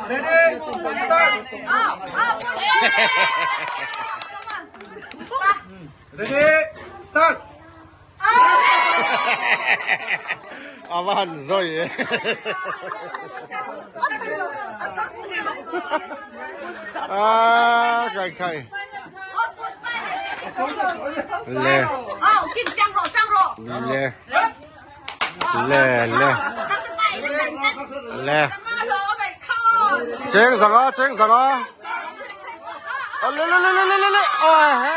Ready, start. Ready, start. A va han zawi e. Ah, kai kai. Le. Le. Le le. Le. Cheng zanga, cheng zanga. Le le le le le le. Oh he.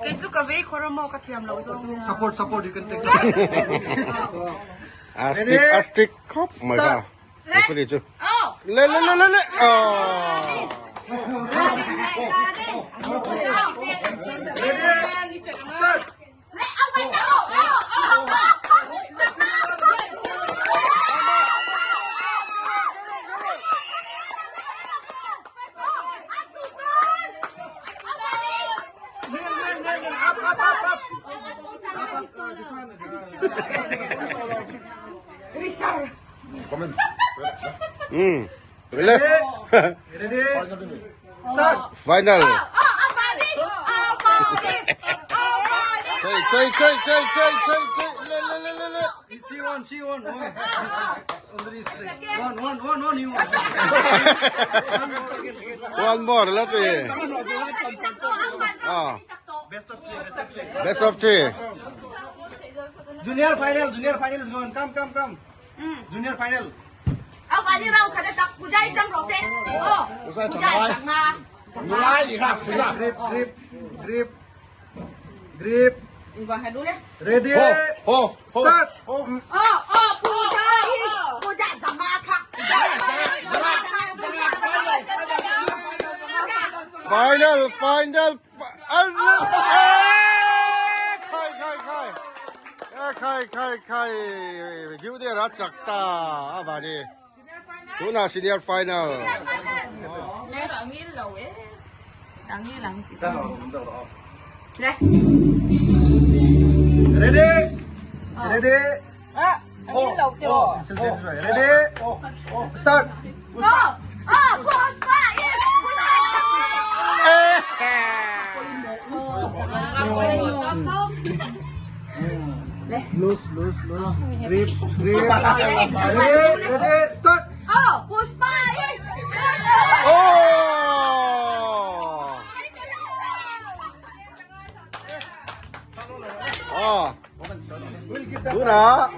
Kei chu ka vei khawr a maw ka thiam lo zawng nia. Support support you can take. A stick a stick khawp mai kha. Referee chu. Le le le le le. Oh. Start. Le. Ready? Start. Final. Chơi chơi chơi chơi chơi chơi chơi le le le le le. See one, see one. One. One, one, one, one. You. One more la ti. Ah. Best of three, best of three. Best of three. Junior final, junior final is gone. Come, come, come. Junior final. Grip, grip, grip, grip. Ready? Ho ho ho. Start. Ho. Final final. Khai khai khai. Khai khai khai. Junior a chak ta a va ni. Tunah senior final. Ready? Ready? Oh, Ready? Start. Loose, loose, loose. Grip, grip. Ready? Ready? Start. Oh! Oh. Tunah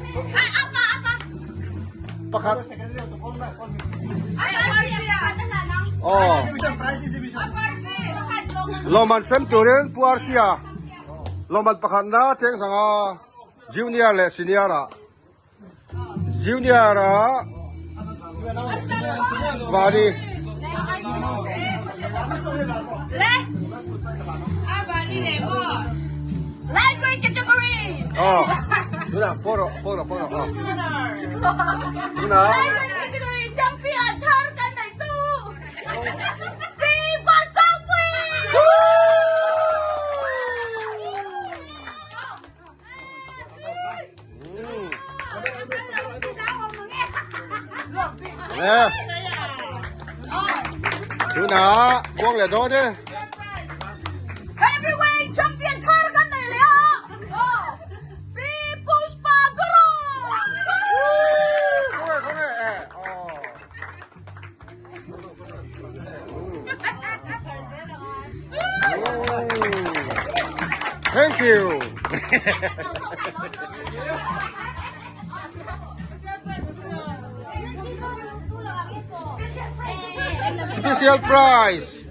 pakhat oh lawmman sem turin Pu Arsia lawmman pakhatna cheng sanga junior leh senior ah junior ah vani oh tunah pawh rawh pawh rawh pawh rawh tunah Tunah buang leh dawn e. Thank you. Special prize.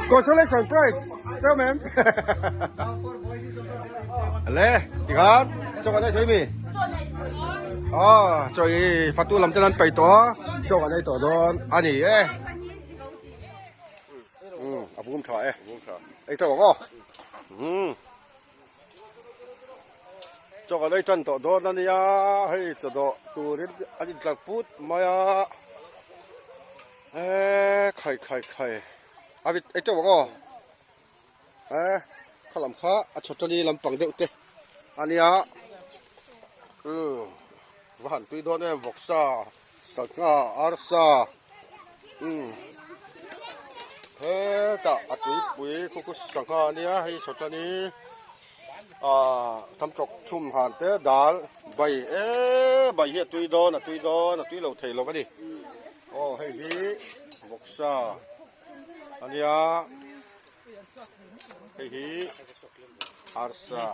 Consolation prize. Tell ma'am. Le, tikhan chaw kan ei thei mi. Aw, chaw i fatu lam te an paih tawh a, chaw kan ei tawh dawn a ni e. Umm, a bum tha e. Ei tawh ang aw. Umm. Chaw kan ei tan tawh dawn a nia, hei chaw dawh turin an intlar put mai a, eee khai khai khai a vit ei teuh ang aw, eee kha lam kha a chhawtani lampang deuh te a nia, umm va han tui dawn em vawksa sangha arsa umm hetah a tuipui khu khu sangha a nia hei chhawtani. Ahh tam tawk thum han te dal bai eee bai hi a tui dawn a tui dawn a tui lo thei lo a ni aw hei hi vawksa a nia hei hi arsa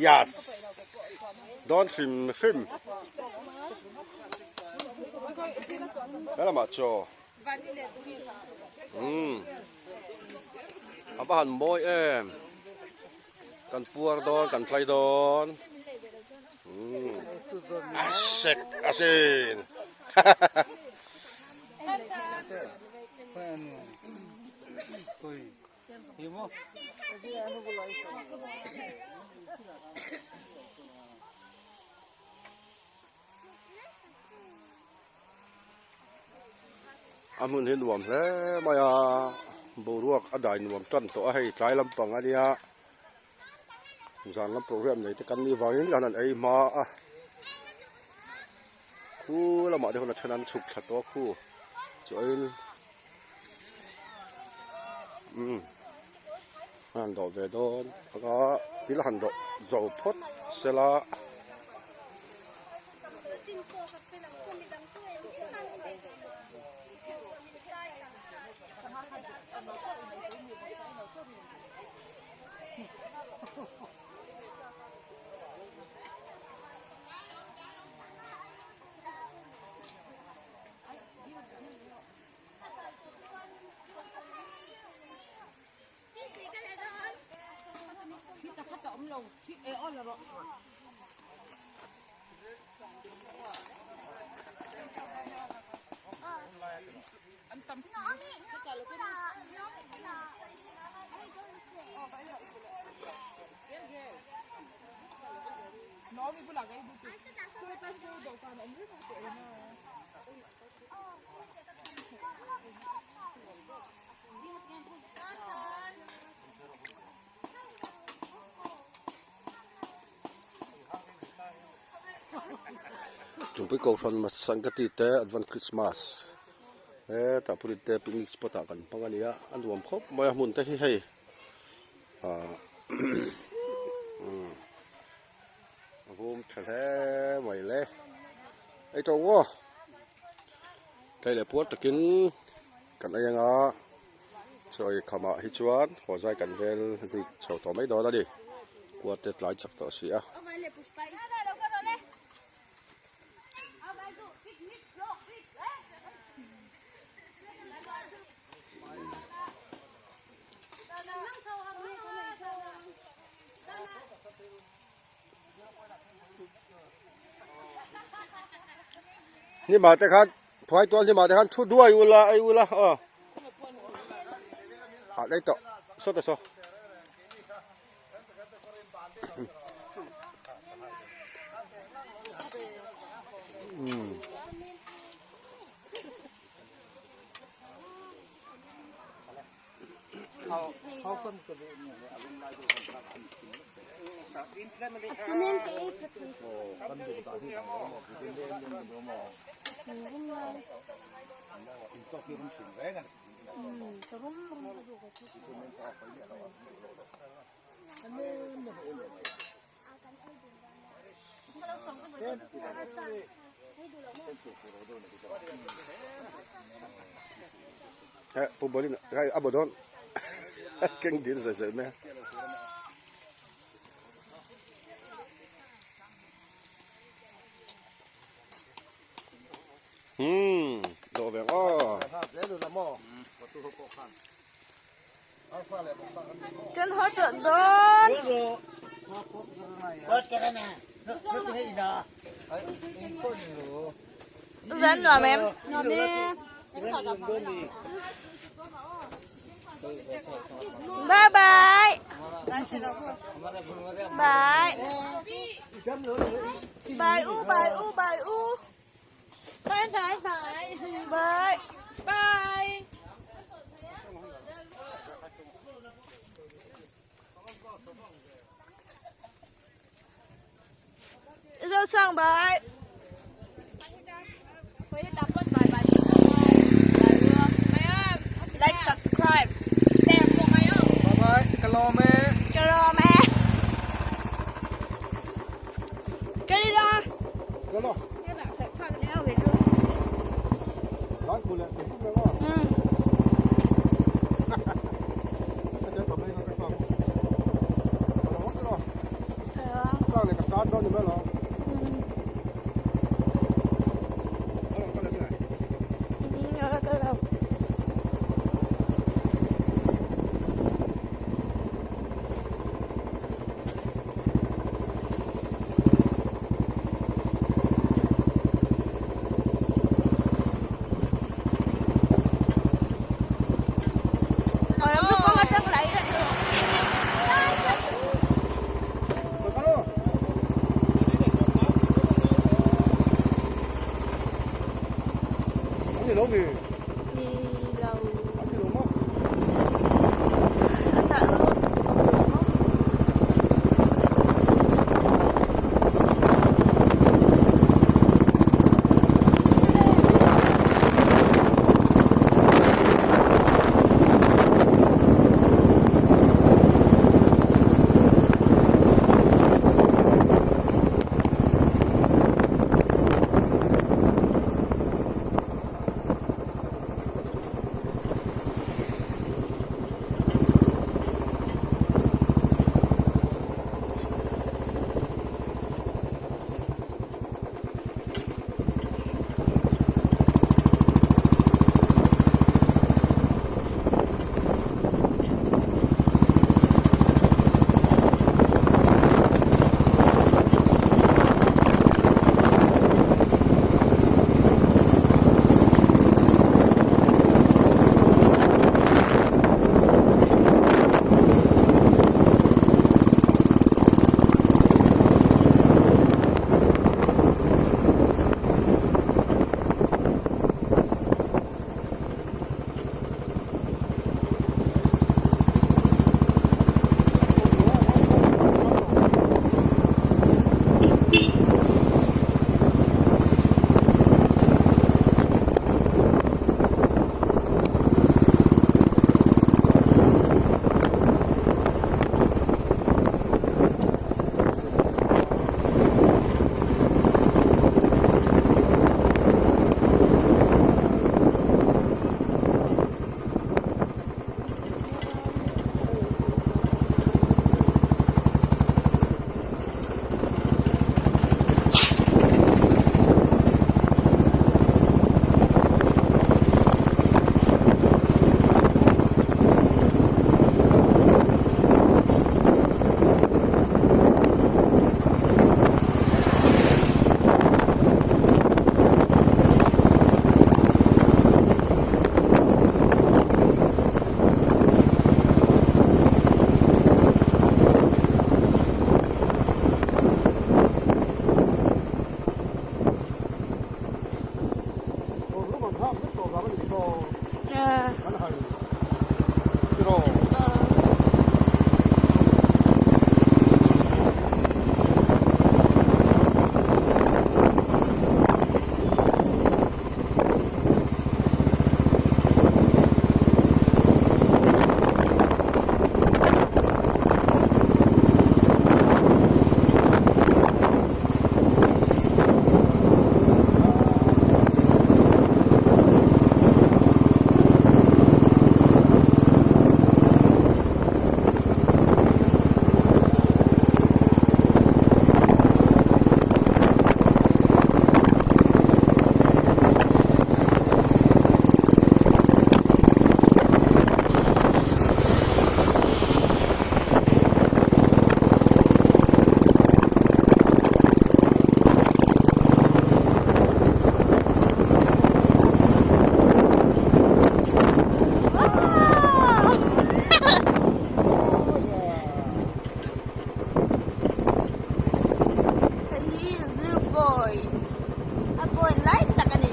yes dawn hrim hrim helamah chaw. Umm a va han mawi em kan puar dawn kan tlai dawn umm a sek a sin hahaha. A hmun hi nuam hle mai a boruak a dai nuam tan tawh a hei tlai lampang a nia zan lam program nei te kan nih vangin kan han ei hma a khu lamah te khawn a then an chhuk thla tawh a khu chuan umm a han dawh ve dawn anga thil a han dawh zo phawt sela. Chungpui kohhran Sangati te Advent Christmas hetah pawhin te picnic spot ah kan hmang a ni a a nuam khawp mai a hmun te hi hei ah a vum tha hle mai le ei tawh maw tlai leh puar takin kan ei anga chaw ei khamah hi chuan haw zai kan vel zui chho tawh mai dawn a ni kua te tlai chak tawh si a. Hnimah te khan phuai tual hnimah te khan thu duai ula ei ula aw ah daih tawh saw ta saw. Pu Bolin a a bo dawn keng dil zai zai mai a. Hmm dawh ve ang aw. Kan haw tawh dawn. Zan nuam em? Nuam e. Bye bye. Bye. Bye u bye u bye u. Bye bye bye. Bye. Bye. Zo sang bye. Like, subscribe, share po kayo. Bye bye ka lawm e. Ka lawm e. Ka đi lo. Ka lo. Kawi a point lai tak a ni.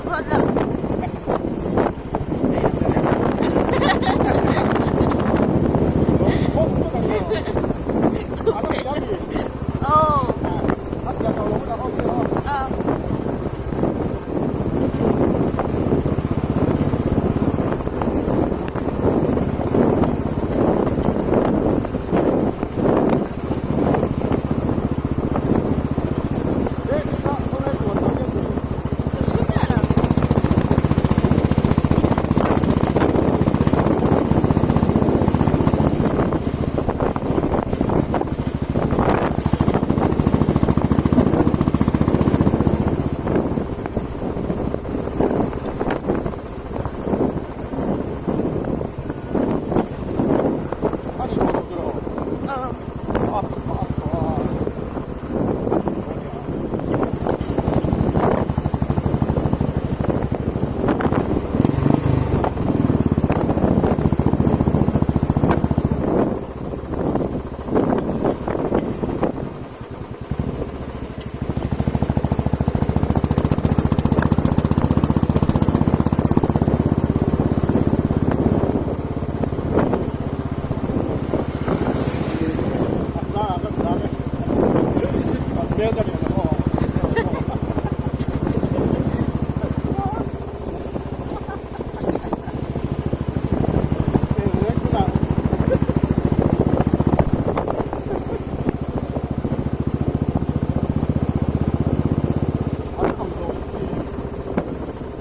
Vawt lo. Aw. Aw. Ka hre miah lo. Aw.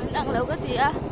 An ang lo ka ti a.